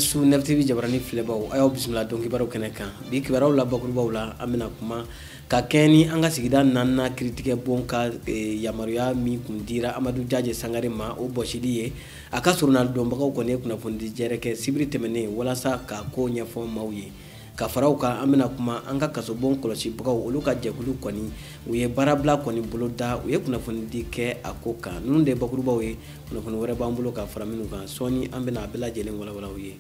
Su Net TV jabarani filɛbaw, a y'aw bisimila don kibaruw kɛnɛ kan. Bi kibaruw la bakurubaw la, an bɛna kuma ka kɛɲɛ ni an ka sigida naaninan kiiritigɛ bon ka yamaruya min kun dira Amadu Jaje Sangare ma, o bɔsili ye. A ka surunali dɔnbagaw kɔni ye kunnafonidi jɛrɛ kɛ sibiri tɛmɛnen walasa ka ko ɲɛfɔ maaw ye. Ka fara o kan, an bɛna kuma an ka kasobon kɔlɔsibagaw, olu ka jɛkulu kɔni, u ye baarabila kɔni boloda, u ye kunnafonidi kɛ a ko kan. Ninnu de ye bakurubaw ye. Kunnafoni wɛrɛ b'an bolo ka fara minnu kan sɔɔni, an bɛna a bɛɛ lajɛlen walawala aw ye.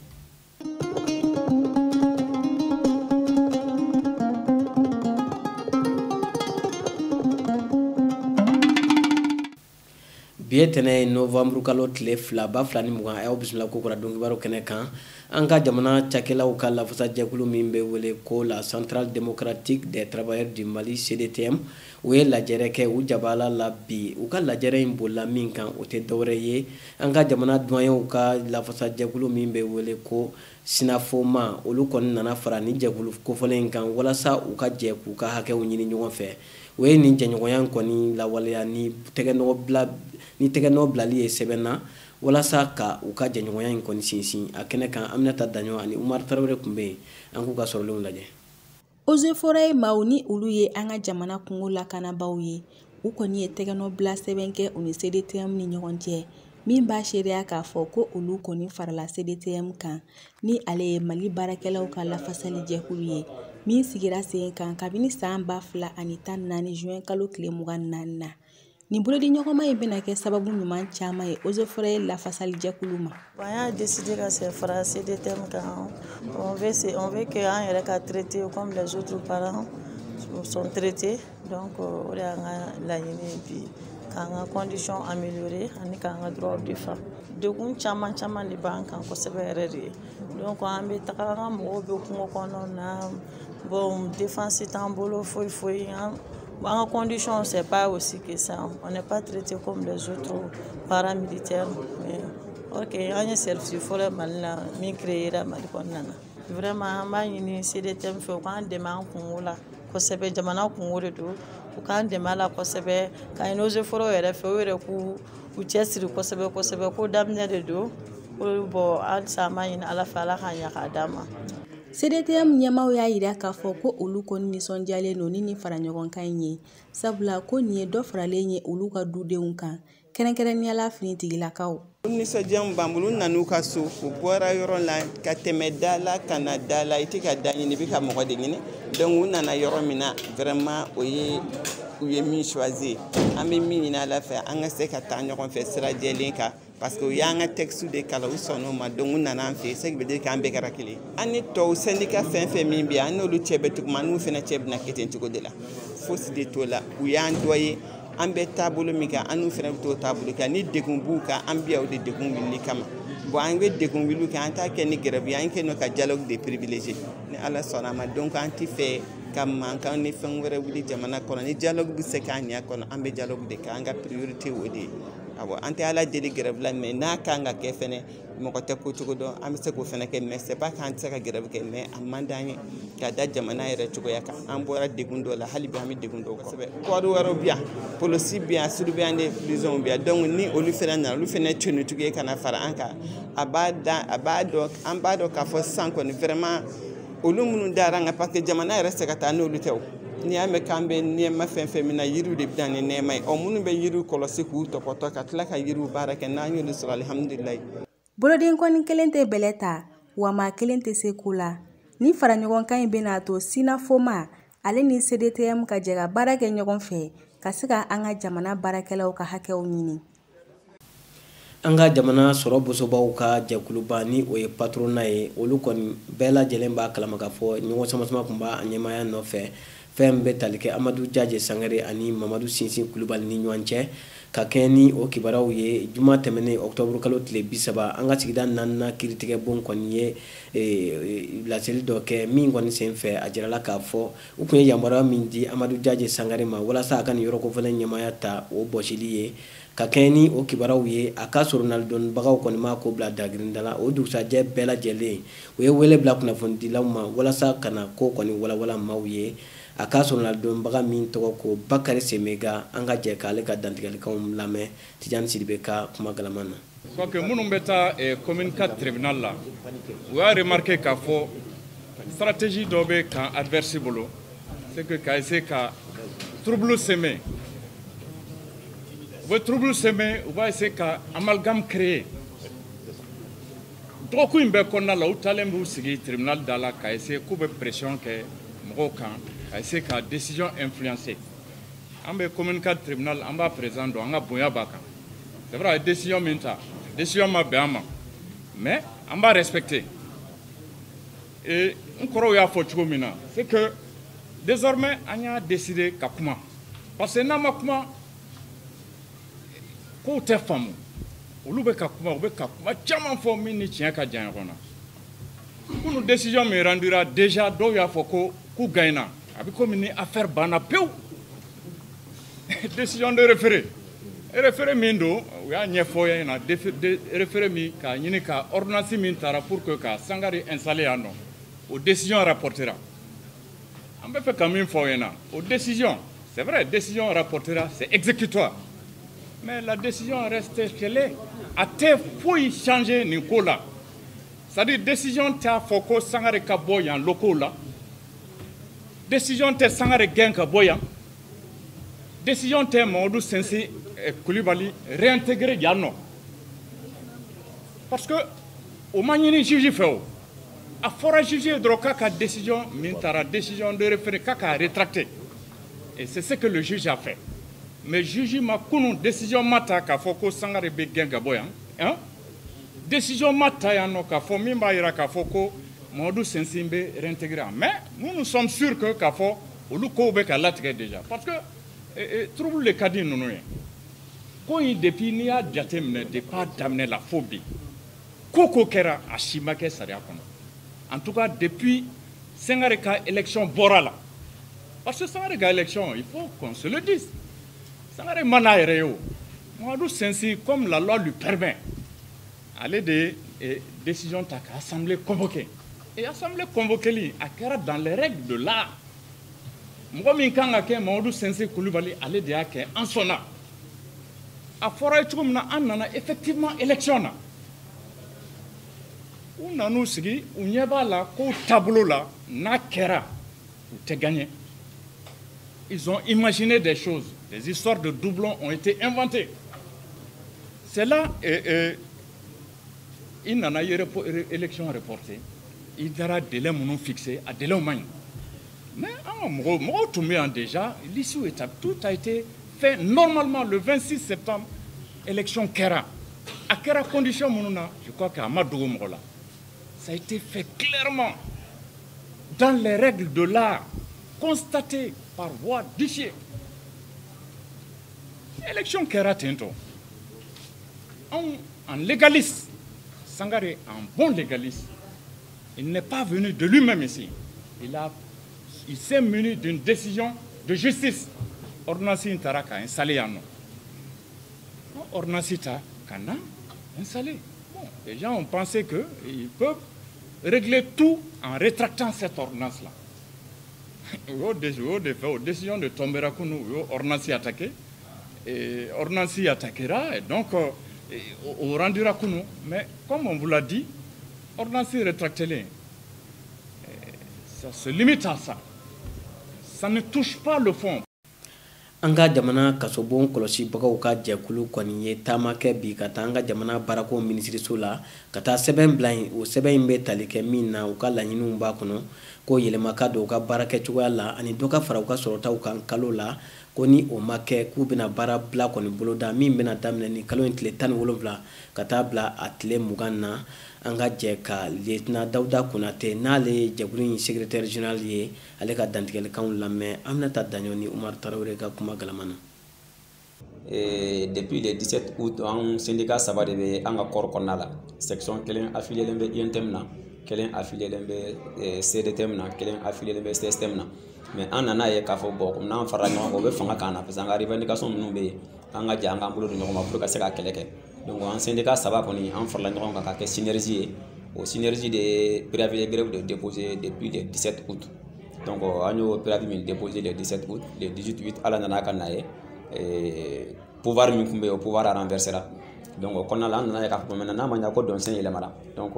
Bi ye tɛnɛ ye, novembre kalo tile 2 2020. A y'aw bisimila ko kura don kibaru kɛnɛ kan. An ka jamana cakɛlaw ka lafasajɛkulu min bɛ wele ko la Centrale démocratique des travailleurs du Mali, CDTM, u ye lajɛrɛ kɛ u jabala la bi. U ka lajɛrɛ in bolila min kan, o tɛ dɔwɛrɛ ye an ka jamana duwanyew ka lafasajɛkulu min bɛ wele ko Sinafoma, olu kɔni nana fara ni jɛkulu kofɔlen in kan walasa u ka jɛ k'u ka hakɛw ɲini ɲɔgɔn fɛ. U ye nin jɛɲɔgɔnya kɔni lawaleya ni tɛgɛnɔ bilali ye sɛbɛn na walasa ka u ka jɛɲɔgɔnya in kɔni sinsin. A kɛnɛ kan, Aminata Daɲɔ ani Umar Tarawele tun bɛ yen. An k'u ka sɔrɔlenw lajɛ. Eaux et Forêts maaw ni olu ye an ka jamana kungo lakanabaaw ye, u kɔni ye tɛgɛnɔ bila sɛbɛn kɛ u ni CDTM ni ɲɔgɔn cɛ, min b'a seereya k'a fɔ ko olu kɔni farala CDTM kan, ni ale ye Mali baarakɛlaw ka lafasali jɛkulu ye min sigira sen kan kabini san 2014 juin kalo tile 24 na. Nin bolodiɲɔgɔnma in bɛna kɛ sababu ɲuman caman ye Eaux et Forêts lafasali jɛkulu ma. An y'a décidé ka se fara CDTM kan. On veut que an yɛrɛ ka traité comme les autres parents sont traités. Donc o de y'an ka laɲini ye bi, k'an ka condition améliorer ani k'an ka droit défendre. Degun caman caman de b'an kan kosɛbɛ yɛrɛ de. Donc an bɛ taga, an ka mɔgɔw bɛ kungo kɔnɔ na. Bon, défense t'an bolo, foyi foyi. An ka condition, c'est pas aussi que ça, on n'est pas traité comme les autres paramilitaires. Mais ok, an ye service fɔlɔ Mali la min créé ra Mali kɔnɔna na. Vraiment, an b'a ɲini CDTM fɛ, u k'an dɛmɛ an kungo la kosɛbɛ. Jamana kungo de don, u k'an dɛmɛ a la kosɛbɛ. Ka ɲini Eaux et Forêts yɛrɛ fɛ, u yɛrɛ k'u u cɛsiri kosɛbɛ kosɛbɛ. Ko daminɛ de don ko. Bon, halisa an b'a ɲini Ala fɛ, Ala k'a ɲɛ k'a d'an ma. CDTM ɲɛmaaw y'a yira k'a fɔ ko olu kɔni nisɔndiyalen don ni nin faraɲɔgɔnkan in ye, sabula ko nin ye dɔ faralen ye olu ka dudenw kan, kɛrɛnkɛrɛnnenya la finitigilakaw. Nisɔndiya min b'an bolo, u nan'u ka so, u bɔra yɔrɔ la ka tɛmɛ da la ka na da la. I tɛ ka da ɲini, i bɛ ka mɔgɔ de ɲini. Donc u nana yɔrɔ min na, vraiment, o ye u ye min choisi. An bɛ min ɲini Ala fɛ, an ka se ka taa ɲɔgɔn fɛ sira jɛlen kan, parce que u y'an ka texte de kalan, u sɔnn'o ma. Donc u nana an fɛ yen, ce qui veut dire k'an bɛɛ kɛra kelen. An ni tɔw syndicat fɛn fɛn min bɛ yen, an n'olu cɛ bɛ cogo min, an n'u fana cɛ bɛna kɛ ten cogo de la. Fosi de t'o la. U y'an dɔ ye. An bɛ taabolo min kan, an n'u fana bɛ t'o taabolo kan. Ni degun b'u kan, an bɛ yan o de degun wulili kama. Bon, an bɛ degun wuli kɛ, an t'a kɛ ni grève ye, an kɛ n'o ka dialogue de privilégié ni Ala sɔnna a ma. Donc an ti fɛ ka mankan ni fɛn wɛrɛ wuli jamana kɔnɔ. Ni dialogue bɛ se k'a ɲɛ kɔnɔ, an bɛ dialogue de kɛ. An ka priorité o de ye. Awɔ, an tɛ Ala deli grève la, mais n'a kan ka kɛ fɛnɛ, mɔgɔ tɛ ko cogo dɔn, an bɛ se k'o fɛnɛ kɛ. Mais c'est pas k'an tɛ se ka grève kɛ, mais a man d'an ye ka da jamana yɛrɛ cogoya kan. An bɔra degun dɔ la, hali bi an bɛ degun dɔw kɔnɔ. Corps wɛrɛw bɛ yan, polisi bɛ yan, surveillant de prison bɛ yan. Donc ni olu fɛnɛ nana, olu fɛnɛ tenue ye ka na fara an kan, a b'a da a b'a dɔn, an b'a dɔn k'a fɔ sisan kɔni, vraiment, olu minnu dara an kan, parce que jamana yɛrɛ tɛ se ka taa n'olu tɛ. O n'i y'a mɛn k'an bɛ nɛɛma fɛn fɛn min na, yiriw de bɛ na ni nɛɛma ye. Ɔ, minnu bɛ yiriw kɔlɔsi k'u tɔpɔtɔ ka tila ka yiriw baara kɛ, n'an y'olu sɔrɔ, alihamudulilayi. Bolodenkɔni kelen tɛ bɛlɛ ta, wa maa kelen tɛ se ko la. Ni faraɲɔgɔnkan in bɛna to Sinafoma ale ni CDTM ka jɛ ka baara kɛ ɲɔgɔn fɛ ka se ka an ka jamana baarakɛlaw ka hakɛw ɲini. An ka jamana sɔrɔ bosobaw ka jɛkuluba, ni o ye patronat ye, olu kɔni bɛɛ lajɛlen b'a kalama k'a fɔ ɲɔgɔn sama-sama tun b'a ɲɛmaaya nɔfɛ, fɛn bɛ tali kɛ Amadu Jaje Sangare ani Mamadu Sinsin Kulubali ni ɲɔgɔn cɛ. Ka kɛɲɛ ni o kibaruyaw ye, juma tɛmɛnen, octobre kalo tile 30, an ka sigida naaninan kiiritigɛ bon kɔni ye laseli dɔ kɛ min kɔni sen fɛ, a jirala k'a fɔ u tun ye yamaruya min di Amadu Jaje Sangare ma walasa a ka nin yɔrɔ kofɔlen ɲɛmaaya ta, o bɔsili ye. Ka kɛɲɛ ni o kibaruyaw ye, a ka surunali dɔnnibagaw kɔni ma ko bila dagirinda la. O dugusajɛ bɛɛ lajɛlen, u ye wele bila kunnafonidilaw ma walasa ka na ko kɔni walawala maaw ye. A ka surunali dɔnbaga min tɔgɔ ko Bakari Semega, an ka jɛ k'ale ka dantigɛlikanw lamɛn Tijani Sidibe ka kuma galama na. Soit que minnu bɛ taa commune 4 tribunal la, u y'a remarqué k'a fɔ stratégie dɔ bɛ camp adverse bolo, c'est que ka essayer ka trouble semer. U bɛ trouble semer, u b'a essayer ka amalgame créer. Dɔgɔkun in bɛɛ kɔnɔna la, u taalen b'u sigi tribunal da la ka essayer k'u bɛ pression kɛ mɔgɔw kan, ka essayer ka décision influencer. An bɛ commune 4 tribunal, an b'a président dɔn, an ka bonya b'a kan. C'est vrai, a ye décision min ta, décision ma bɛn an ma, mais an b'a respecter. Et n kɔrɔw y'a fɔ cogo min na, c'est que désormais an y'a décidé ka kuma, parce que n'an ma kuma, kow tɛ faamu. Olu bɛ ka kuma, u bɛ ka kuma caman fɔ min ni tiɲɛ ka jan ɲɔgɔn na. Kunun décision min rendira déjà, dɔw y'a fɔ ko k'u gagnera, a bɛ komi ni affaire banna pewu. Décision de référé, référé min don, u y'a ɲɛfɔ ɲɛna, référé min k'a ɲini ka ordonnance min tara pour que ka Sangare installer yan nɔ, o décision rapportera. An bɛ fɛ ka min fɔ aw ɲɛna, o décision, c'est vrai, décision rapportera, c'est exécutoire, mais la décision reste qu'elle est. A tɛ foyi changer nin ko la. C'est-à-dire, décision t'a fɔ ko Sangare ka bɔ yan locaux la, décision tɛ Sangare gɛn ka bɔ yan, décision tɛ Mamadu Sinsi Kulibali réintégrer yan nɔ, parce que o ma ɲini juge fɛ. O a fɔra juge ye dɔrɔn k'a ka décision min taara, décision de référé, k'a k'a rétracter, et c'est ce que le juge a fait. Mais juge ma kunun décision ma ta k'a fɔ ko Sangare bɛ gɛn ka bɔ yan, hein? Décision ma ta yan nɔ k'a fɔ min b'a jira k'a fɔ ko Mamadu Sinsin bɛ réintégrer. Mais nous, nous sommes sûrs que k'a fɔ olu kow bɛ ka latigɛ déjà, parce que trouble de ka di ninnu ye. Ko in, depuis n'i y'a jate minɛ, depuis a daminɛ la fo bi, ko ko kɛra, a si ma kɛ sariya kɔnɔ. En tout cas, depuis Sangare ka élection bɔra la, parce que Sangare ka élection, il faut qu'on se le dise, Sangare ma n'a yɛrɛ ye. O Mamadu Sinsin, comme la loi lui permet, ale de ye décision ta ka assemblée convoquer, et assemblée convoquer a kɛra dans les règles de l'art. Mɔgɔ min kan ka kɛ Mamadu Sinsin Kulibali, ale de y'a kɛ. An sɔnna a fɔra ye cogo min na, an nana effectivement élection na. U nan'u sigi, u ɲɛ b'a la kow taabolo la, n'a kɛra u tɛ gagner. Ils ont imaginé des choses, des histoires de doublons ont été inventées. C'est là i nana i élection reportée, i dara délai minnu fixé, a délai ma ɲi. Mais an ka mɔgɔw, mɔgɔw tun bɛ yan déjà, liste établie, tout a été fait normalement. Le 26 septembre, élection kɛra. A kɛra condition minnu na, je crois que a ma dogo mɔgɔ la. Ça a été fait clairement dans les règles de l'art, constaté par voie d'huissier. Élection kɛra ten tɔ. Anw, en légaliste, Sangare, en bon légaliste, il n'est pas venu de lui-même ici. Il s'est muni d'une décision de justice. Ordonnance in taara ka installer yan nɔ. Ordonnance ta ka na installer. Bon, les gens ont pensé qu'ils peuvent régler tout en rétractant cette ordonnance-là. U y'o de fɛ, o décision de tombera kunu, u y'o ordonnance attaqué. Et ordonnance attaquera, et donc o rendira kunu. Mais comme on vous l'a dit, ordonnance rétractée, ça se limite à ça. Ça ne touche pas le fond. An ka jamana kasobon kɔlɔsibagaw ka jɛkulu kɔni ye taama kɛ bi ka taa an ka jamana baarako minisiriso la ka taa sɛbɛn bila yen. O sɛbɛn in bɛ tali kɛ min na, u ka laɲiniw b'a kɔnɔ ko yɛlɛma ka don u ka baara kɛcogoya la ani dɔ ka fara u ka sɔrɔtaw kan kalo la. Ko ni o ma kɛ, k'u bɛna baara bila kɔni boloda min bɛna daminɛ ni kalo in tile 17 ka taa bila a tile 20 na. An ka jɛ ka lieutenant Dawuda Konate, n'ale ye jɛkulu in secrétaire général ye, ale ka dantigɛlikanw lamɛn. An bɛna taa Daɲɔ ni Umaru Tarawele ka kuma galama na. Depuis le 17 août, an syndicat saba de bɛ an ka corps kɔnɔna la. Section kelen affilié bɛ UNTM na, kelen affilié bɛ CDTM na, kelen affilié bɛ CSTM na. Mais an nana ye k'a fɔ, bon, n'an farala ɲɔgɔn kan, o bɛ fanga k'an na, parce que an ka revendication minnu bɛ yen, an ka jɛ an k'an bolo di ɲɔgɔn ma pour ka se ka kɛlɛ kɛ. Donc an syndicat saba kɔni, an farala ɲɔgɔn kan ka kɛ synergie ye. O synergie de ye préavis de grève de déposé depuis le 17 août. Donc an y'o préavis min déposé le 17 août, le 18 août, Ala nana ka na ye, pouvoir min tun bɛ yen, o pouvoir a renversé ra. Donc o kɔnɔna la, an nana ye k'a fɔ maintenant, n'a ma ɲa ko dɔnsen yɛlɛmara, donc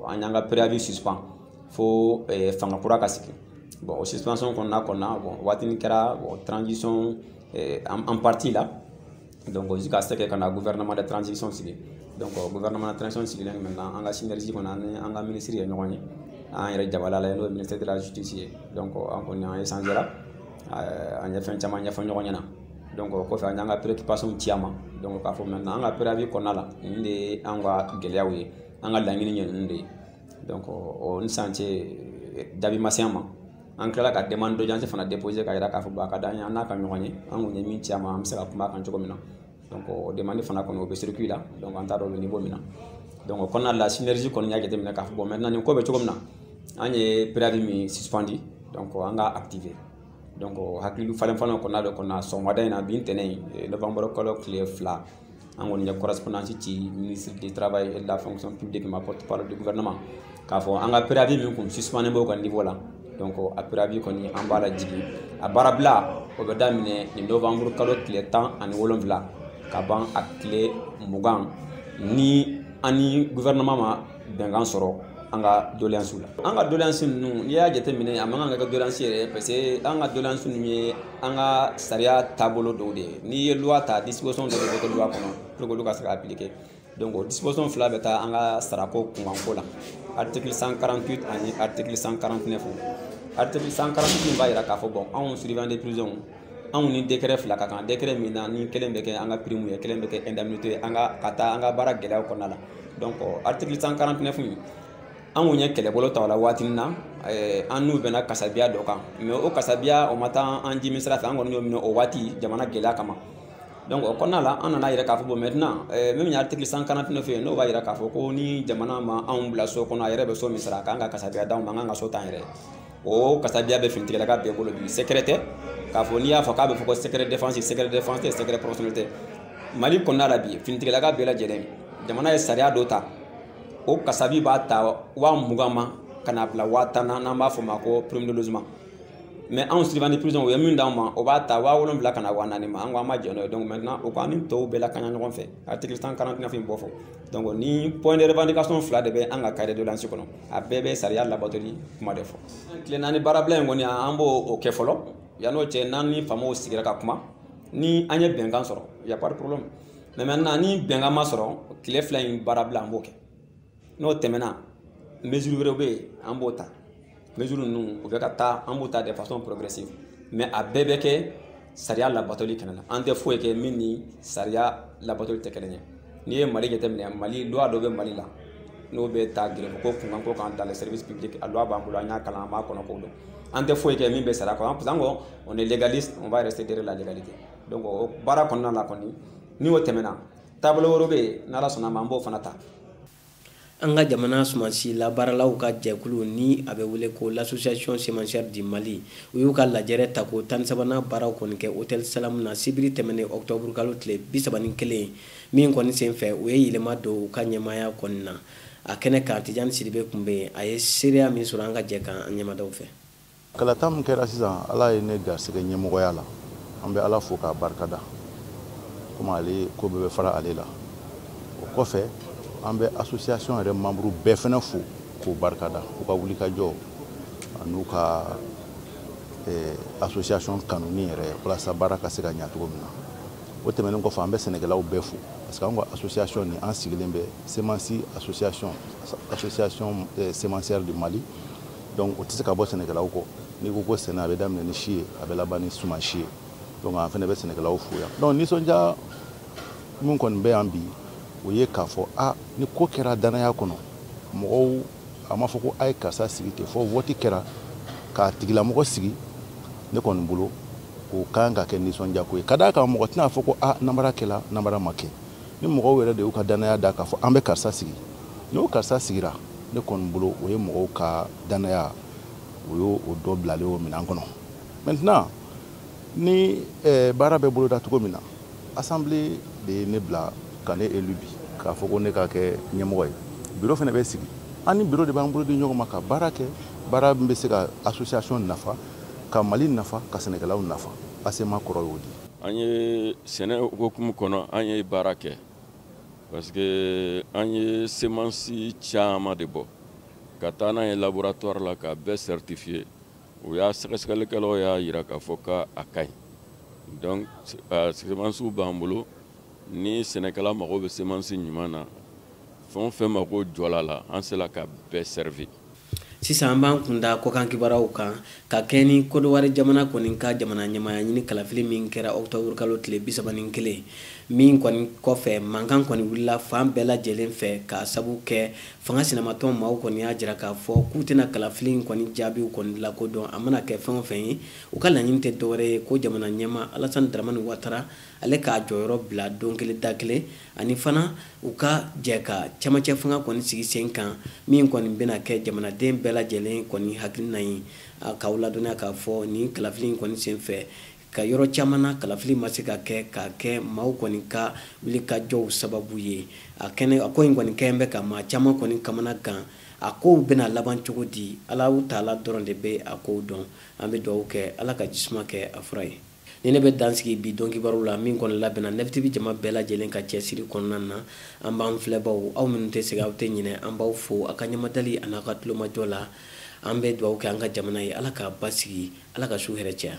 an y'an ka préavis suspend fo fanga kura ka sigi. Bon, o suspension kɔnɔna, bon, waatinin kɛra, bon, transition en partie la, donc jusqu'à ce que ka na gouvernement de transition sigi. Donc gouvernement de transition sigilen, maintenant an ka synergie kɔnɔ, an ni an ka ministre ye ɲɔgɔn ye, an yɛrɛ jabala la, n'o ye ministère de la Justice ye. Donc an kɔni an échangé ra, an ye fɛn caman ɲɛfɔ ɲɔgɔn ɲɛna. Donc o kɔfɛ, an y'an ka préoccupation ci a ma, donc k'a fɔ maintenant an ka préavis kɔnɔna la, nin de ye an ka gɛlɛyaw ye, an ka laɲini ye ninnu de ye. Donc o ni sisan cɛ, jaabi ma se an ma. An tilala ka demande d'audience fana déposer ka yira k'a fɔ bon, a ka d'an ye an n'a ka ɲɔgɔn ye, an kun ye min ci a ma, an bɛ se ka kuma a kan cogo min na. Donc o demande fana kɔni, o bɛ circuit la, donc an t'a dɔn o bɛ niveau min na. Donc o kɔnɔna la, synergie kɔni y'a jateminɛ k'a fɔ bon, maintenant nin ko bɛ cogo min na, an ye préavis min suspendu, donc an ka activer. Donc hakili falen falen kɔnɔna de kɔnɔna, sɔgɔmada in na bi, ntɛnɛn, novembre kalo tile 2, an kɔni ye correspondance ci ministre du Travail et de la Fonction publique ma, porte-parole du gouvernement, k'a fɔ an ka préavis min kun suspendu b'o ka niveau la, donc a préavis kɔni, an b'a lajigin. A baarabila, o bɛ daminɛ nin novembre kalo tile 17 ka ban a tile 20, ni an ni gouvernement ma bɛnkan sɔrɔ an ka doléance la. An ka doléance ninnu, n'i y'a jateminɛ, a man kan ka kɛ doléance yɛrɛ, parce que an ka doléance ninnu ye an ka sariya taabolo dɔw de ye. N'i ye loi ta, disposition dɔ de bɛ kɛ loi kɔnɔ pour que olu ka se ka appliquer. Donc o disposition fila bɛ taa an ka sarako kunkanko la, article 148 ani article 149. Article 148 min b'a jira k'a fɔ bon, anw surveillant de prison, anw ni décret fila ka kan, décret min na ni kelen bɛ kɛ an ka prime ye, kelen bɛ kɛ indemnité ye, an ka ka taa an ka baara gɛlɛyaw kɔnɔna la. Donc article 149 in, an kun ye kɛlɛbolo ta o la waatinin na, an n'u bɛnna kasabiya dɔ kan, mais o kasabiya, o ma taa an jimi sira fɛ. An kɔni y'o minɛ o waati jamana gɛlɛya kama. Donc o kɔnɔna la, an nana yɛrɛ k'a fɔ bon, maintenant min ye article 149 ye, n'o b'a yira k'a fɔ ko ni jamana ma anw bila so kɔnɔ, a yɛrɛ bɛ so min sara, k'an ka kasabiya d'anw ma, an k'an ka so t'an yɛrɛ. O kasabiya bɛ finitigilaka bɛɛ bolo bi. Secret tɛ k'a fɔ n'i y'a fɔ k'a bɛ fɔ ko secret défense, secret défense tɛ, secret professionnel tɛ. Mali kɔnɔna la bi, finitigilaka bɛɛ lajɛlen, jamana ye sariya dɔ ta, o kasabi b'a ta 20 000 ma ka na bila 10 000 na, n'an b'a fɔ o ma ko prime de logement. Mais anw surveillant de prison, o ye min d'anw ma, o b'a ta 7 000 ka na 4 000 ma. An ko an ma jɛn n'o ye. Donc maintenant, o ko an ni tɔw bɛɛ lakana ɲɔgɔn fɛ, article 149 in bɔ fɔ. Donc ni point de revendication fila de bɛ an ka cahier de doléance kɔnɔ, a bɛɛ bɛ sariya labatoli kuma de fɔ. Tile 4 baarabila in kɔni, an b'o o kɛ fɔlɔ. Yann'o cɛ, n'an ni faamaw sigira ka kuma, ni an ye bɛnkan sɔrɔ, y a pas de problème. Mais maintenant, ni bɛnkan ma sɔrɔ, tile 2 in baarabila, an b'o kɛ. N'o tɛmɛna, mesure wɛrɛw bɛ yen, an b'o ta. Mesure ninnu, o bɛ ka taa, an b'o ta de façon progressive, mais a bɛɛ bɛ kɛ sariya labatoli kɛnɛ la. An tɛ foyi kɛ min ni sariya labatoli tɛ kelen ye. N'i ye Mali jateminɛ, Mali loi dɔ bɛ Mali la, n'o bɛ taa grève ko kunkan ko kan dans les services publics. A loi b'an bolo, an y'a kalan, an b'a kɔnɔ k'o dɔn. An tɛ foyi kɛ min bɛ sariya kɔnɔ, parce que an ko on est légaliste, on va rester derrière la légalité. Donc o baara kɔnɔna la kɔni, ni o tɛmɛna, taabolo wɛrɛ bɛ yen, n'Ala sɔnna a ma, an b'o fana ta. An ka jamana sumansi labaaralaw ka jɛkulu, ni a bɛ wele ko l'Association semencière du Mali, u y'u ka lajɛrɛ ta ko 13nan baaraw kɔni kɛ Hôtel Salam na sibiri tɛmɛnen, octobre kalo tile 31. Min kɔni senfɛ, u ye yɛlɛma don u ka ɲɛmaaya kɔni na. A kɛnɛ kan, Tijani Sidibe tun bɛ yen, a ye seereya min sɔrɔ, an ka jɛ kan an ɲɛmadaw fɛ. Kalata min kɛra sisan, Ala ye ne garisɛgɛ ɲɛmɔgɔya la. An bɛ Ala fo k'a barikada, komi ale ko bɛɛ bɛ fara ale la. O kɔfɛ, an bɛ association yɛrɛ membre bɛɛ fɛnɛ fo k'o barikada, u ka wulikajɔ an'u ka association kanuni yɛrɛ, walasa baara ka se ka ɲa cogo min na. O tɛmɛnen kɔfɛ, an bɛ sɛnɛkɛlaw bɛɛ fo, parce que an ka association nin, an sigilen bɛ semence association, Association semencière du Mali. Donc o tɛ se ka bɔ sɛnɛkɛlaw kɔ. N'i ko ko sɛnɛ, a bɛ daminɛ ni si ye, a bɛ laban ni suman si ye. Donc an fɛnɛ bɛ sɛnɛkɛlaw fo yan. Donc nisɔndiya min kɔni bɛ yan bi, o ye k'a fɔ a ni ko kɛra danaya kɔnɔ, mɔgɔw a ma fɔ ko a ye karisa sigi ten, fɔ vote kɛra k'a tigilamɔgɔ sigi. Ne kɔni bolo, o kan ka kɛ nisɔndiya ko ye, ka d'a kan mɔgɔ tɛna fɔ ko a namara kɛla, namara ma kɛ. Ni mɔgɔw yɛrɛ de y'u ka danaya da k'a fɔ an bɛ karisa sigi, n'o karisa sigira, ne kɔni bolo, o ye mɔgɔw ka danaya, o y'o o dɔ bilalen o minɛn kɔnɔ. Maintenant, ni baara bɛ boloda cogo min na, assemblée de ye ne bila ka ne élu bi, k'a fɔ ko ne ka kɛ ɲɛmɔgɔ ye. Bureau fana bɛ sigi, an ni bureau de b'an bolo di ɲɔgɔn ma ka baara kɛ, baara min bɛ se ka association nafa, ka Mali nafa, ka sɛnɛkɛlaw nafa. ASEMA kɔrɔ y'o di. An ye sɛnɛ hukumu kɔnɔ, an ye baara kɛ. Parce que an ye semence caman de bɔ ka taa n'a ye laboratoire la k'a bɛɛ certifié. U y'a sɛgɛsɛgɛlikɛlaw y'a yira k'a fɔ k'a ka ɲi. Donc semence b'an bolo. Ni sɛnɛkɛla mago bɛ semence ɲuman na, fɛn o fɛn mako jɔla la, an sera ka bɛɛ servi. Sisan an b'an kunda kɔkan kibaruyaw kan ka kɛ ni Kodowari jamana kɔni ka jamana ɲɛmaaya ɲini kalafili min kɛra octobre kalo tile 31 min kɔni kɔfɛ, mankan kɔni wulila fan bɛɛ lajɛlen fɛ k'a sabu kɛ fanga sinamatɔn maaw kɔni y'a jira k'a fɔ k'u tɛna kalafili in kɔni jaabiw kɔni lakodɔn. A mana kɛ fɛn o fɛn ye, u ka laɲini tɛ dɔwɛrɛ ye ko jamana ɲɛmaa Alassane Dramane Ouattara ale k'a jɔyɔrɔ bila don kelen da kelen, ani fana u ka jɛ ka cɛmancɛ fanga kɔni sigi sen kan min kɔni bɛna kɛ jamanaden bɛɛ lajɛlen kɔni hakilina ye. K'aw ladɔnniya k'a fɔ nin kalafili in kɔni senfɛ, ka yɔrɔ caman na kalafili ma se ka kɛ k'a kɛ maaw kɔni ka wulikajɔw sababu ye. A kɛnɛ a ko in kɔni kɛn bɛ ka maa caman kɔni kamana gan. A kow bɛna laban cogo di, Alahu taala dɔrɔn de bɛ a kow dɔn. An bɛ dugawu kɛ Ala ka jisuma kɛ a fura ye. Ni ne bɛ dansigi bi don kibaru la min kɔni labɛnna Nef TV jama bɛɛ lajɛlen ka cɛsiri kɔnɔna na. An b'an filɛbaw, aw minnu tɛ sɛgɛn, aw tɛ ɲinɛ, an b'aw fo aw ka ɲɛmadali a n'a ka tulomajɔ la. An bɛ dugawu kɛ an ka jamana ye, Ala k'a basigi, Ala ka su hɛrɛ caya.